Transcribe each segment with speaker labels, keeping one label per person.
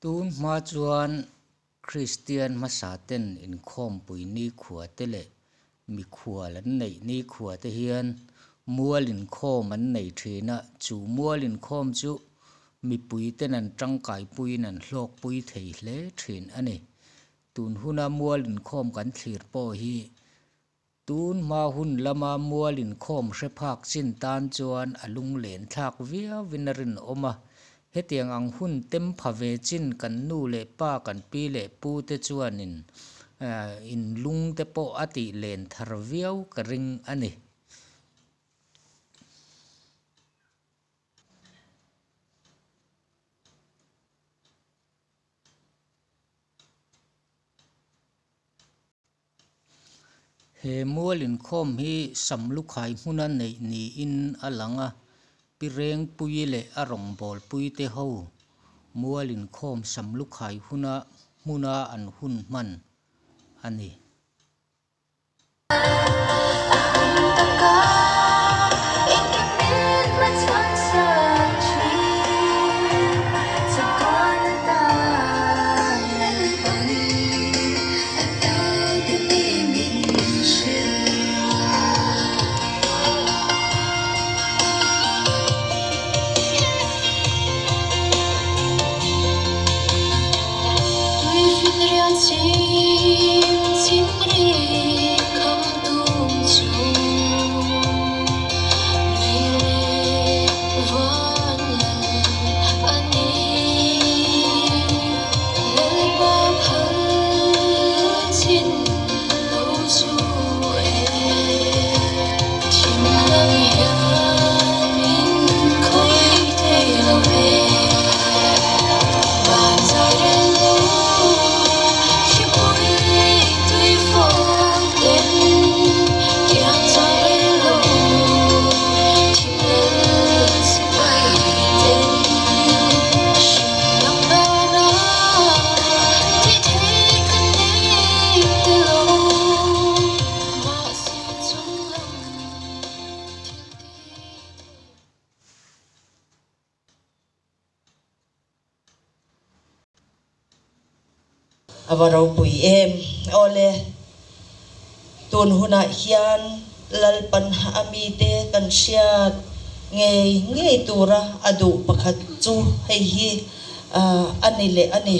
Speaker 1: Tun hma chuan Kristian hmasa ten inkhawmpui nikhua te leh mikhual an neih nikhua te hian mual inkhawm an nei thin a, chu mual inkhawm chu mipui ten an tangkaipuiin an hlawkpui thei hle thin a ni. Tun huna mual inkhawm kan thlir pawh hi Tun hma hun lama mual inkhawm hre phak chin tan chuan a lunglen thlak viauin a rinawm a. Hetiang ang hun tem pha ve chin kan nu leh pa, kan pi leh pu te chuanin in lung te pawh a tih len thar viau ka ring a ni. He mual inkhawm hi Samlukhai hmuna neih niin a lang a, Pi Rengpuii leh a rawngbawlpui te ho mual inkhawm Samlukhai huna hmuna an hun hman a ni.
Speaker 2: A va ropui em! Awle, tun hunah hian Lalpan a mite kan hriat ngei ngei tura a duh pakhat chu hei hi a ni leh a ni.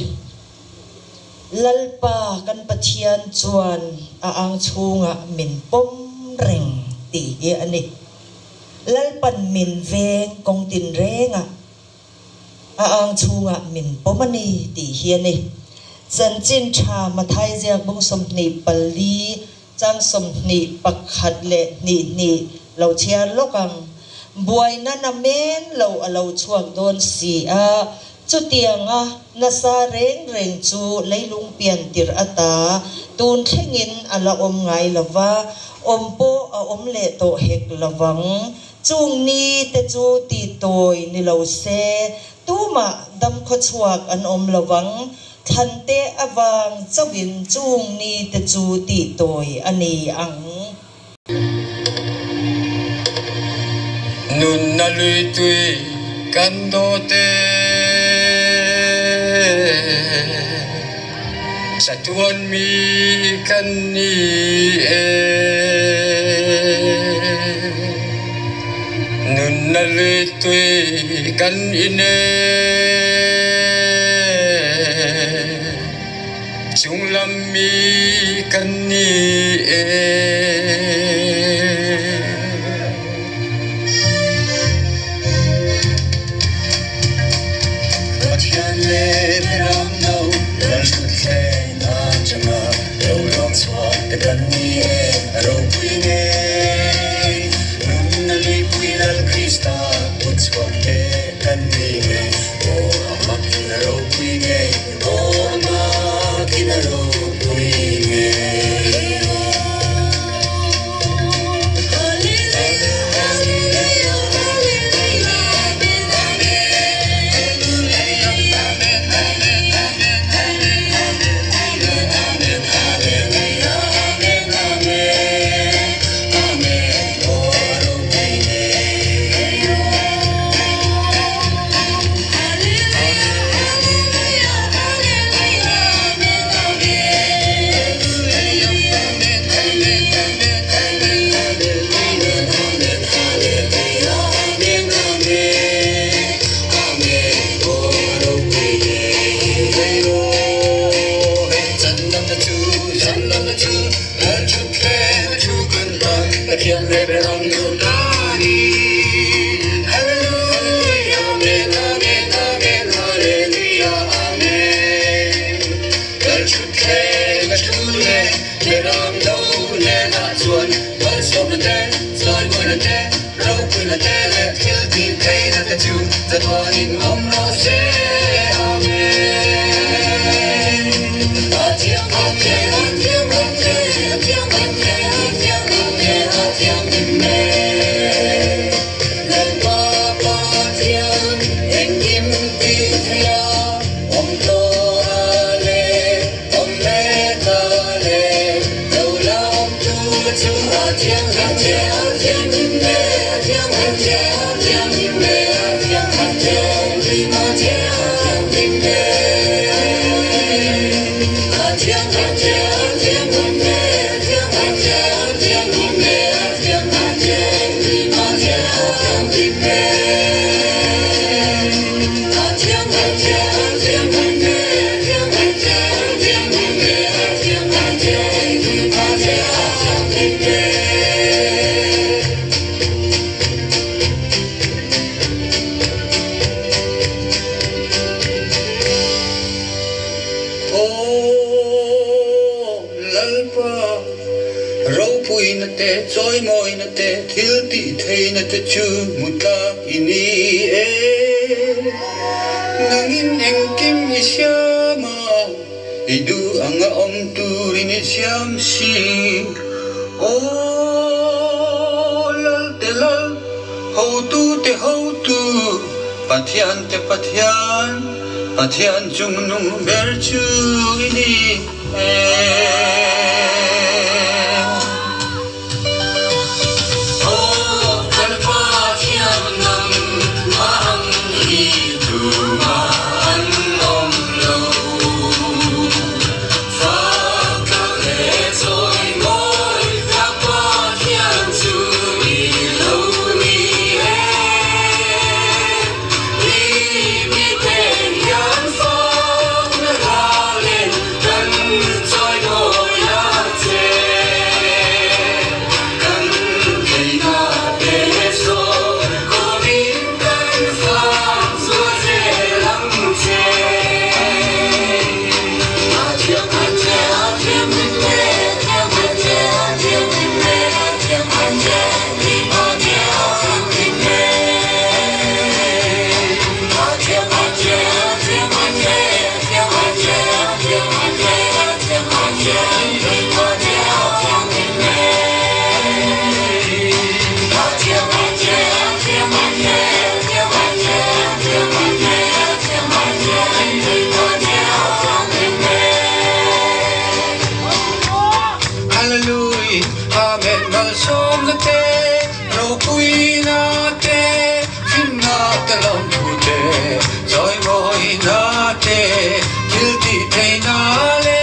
Speaker 2: Lalpa kan Pathian chuan a ang chhungah min pawm reng tih hi a ni. Lalpan min veng kawng tinrengah a ang chhungah min pawm a ni tih hi a ni. Chanchin tha Mathai ziak bung 24 chang 21 leh hnih hnih lo chhiar lawk ang. Buaina na men lo a lo chhuak dawn si a, chutianga nasa reng reng chu leilung pian tirh ata tun thlengin a la awm ngai lo va, awm pawh a awm leh tawh hek lo vang. Chung ni te chu ti tawi ni lo se, tumah damkhawchhuak an awm lo vang. Thlan te avang chauhin chung ni te chu tih tawi a ni ang.
Speaker 3: Nunna lui tui kan dawt e. Chatuan mi kan ni e. Nunna lui tui kan in e. Chunglam mi kan ni e. Pathian le Beram No lal ṭhutthleng atanga lo lawk chhuak te kan ni e, a ropui ngei. Nunna luipui Lal Krista kut chhuak te kan ni e, aw a makin a ropui ngei, aw a makin a ropui ngei. na te le thil ti thei na te chu chatuanin awm rawh se. Amen. A thiang a thiang a thiang a thiang a thiang a thiang a thiang a thiang a thianghlim e. Lalpa Pathian engkim ti thei a, awm tawh a le, awm mek a le, lo la awm tu chu a thiang a thiang a thianghlim e, a thiang a thiang a thianghlim e, a thiang a thianghlim a thiang a thianghlim e. A thiang a thiang a thianghlim e, a thiang a thiang a thianghlim e, a thiang a thianghlim a thiang a thianghlim e. A thiang a thiang a thianghlim e, a thiang a thiang a thianghlim e, a thiang a thianghlim a thiang a thianghlim e. Aw Lalpa, ropuina te, chawimawina te, thil tih theihna te chu hmu tlak i ni e. Nangin engkim i siam a, i duh anga awm turin i siam si. Aw Lalte Lal, hotu te hotu, Pathian te Pathian, Pathian chungnung ber chu i ni e. Aw Lalpa thiam nang mah ang hi tumah an awm lo. Fak tlak leh chawi mawi tlak Pathian chu i lo ni e. I miten hian fakna lalin kan chawi mawi a che. Kan theihna te saw kawmin kan fak zual zel ang che. A thiang a thiang a thianghlim e, a thiang a thiang a thianghlim e, a thiang a thianghlim a thiang a thianghlim e. A thiang a thiang a thiang a thiang a thiang a thiang a thiang a thiang a thianghlim a thiang a thianghlim e. A thiang a thiang a thiang a thiang a thiang a thiang a thiang a thiang a thianghlim a thiang a thianghlim e. Hallelujah, Amen, malsawmna te, ropuina te, finna te lawmthu te, chawimawina te, thil tih theihna le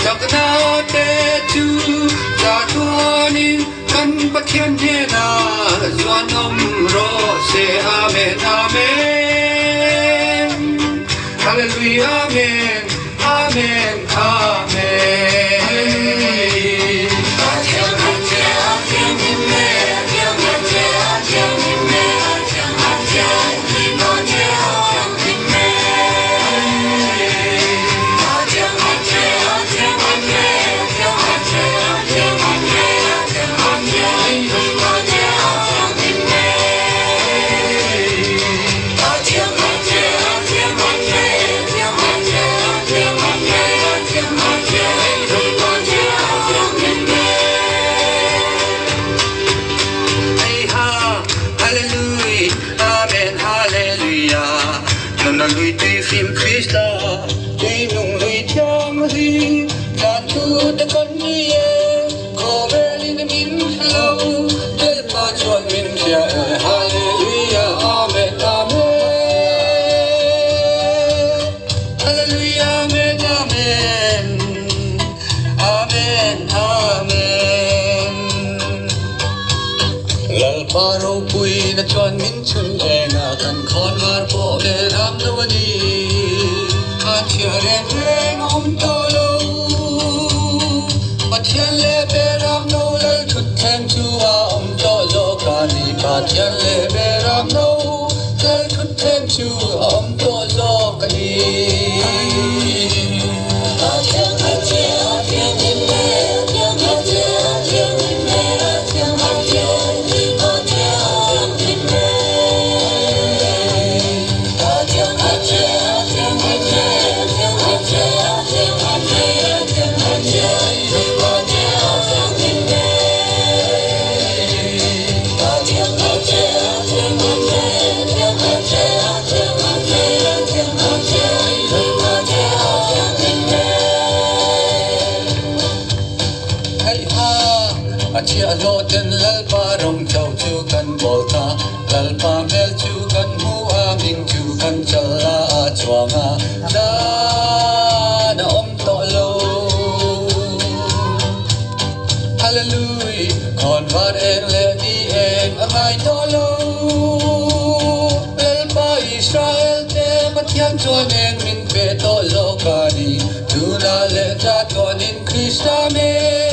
Speaker 3: chakna te chu chatuanin kan Pathian hnenah zuan awm rawh se. Amen, Amen. Hallelujah, Amen, Amen, Amen. A thiang a thiang a thianghlim e, a thiang a thiang a thianghlim e, a thiang a thianghlim a thiang a thianghlim e. A thiang a thiang a thiang a thiang a thiang a thiang a thiang a thiang a thianghlim a thiang a thianghlim e. A thiang a thiang a thiang a thiang a thiang a thiang a thiang a thiang a thianghlim a thiang a thianghlim e. Hey ha, Hallelujah, Amen, Hallelujah. Nunna lui tui fim Krista, tui nung lui thianghlim, tlan thu te kan ni e, khawvelin min hre lo, Lalpa chuan min hria e. Hallelujah, Amen, Amen. Hallelujah, Amen, Amen. Amen, Amen. Lalpa ropuina chuan min chhun eng a, kan khawn var pawh ve ram lo a ni. A chhia reng reng a awm tawh lo. Pathian leh Beram no lal thut thleng chu a awm tawh zawk a ni. Pathian leh Beram no lal thut thleng chu a awm tawh zawk a ni. A thiang a thiang a thianghlim e, a thiang a thiang a thianghlim e, a thiang a thianghlim a thiang a thianghlim A chhiahhlawh ten Lalpa rawng chauh chu kan bawl ta, Lalpa hmel chu kan hmu a, hming chu kan chal a, a chuang a, dan a awm tawh lo. Hallelui, khawn var eng leh ni eng a ngai tawh lo. Lalpa Israel te Pathian chuan eng min pe tawh zawk a ni, tunah leh chatuanin Krista men.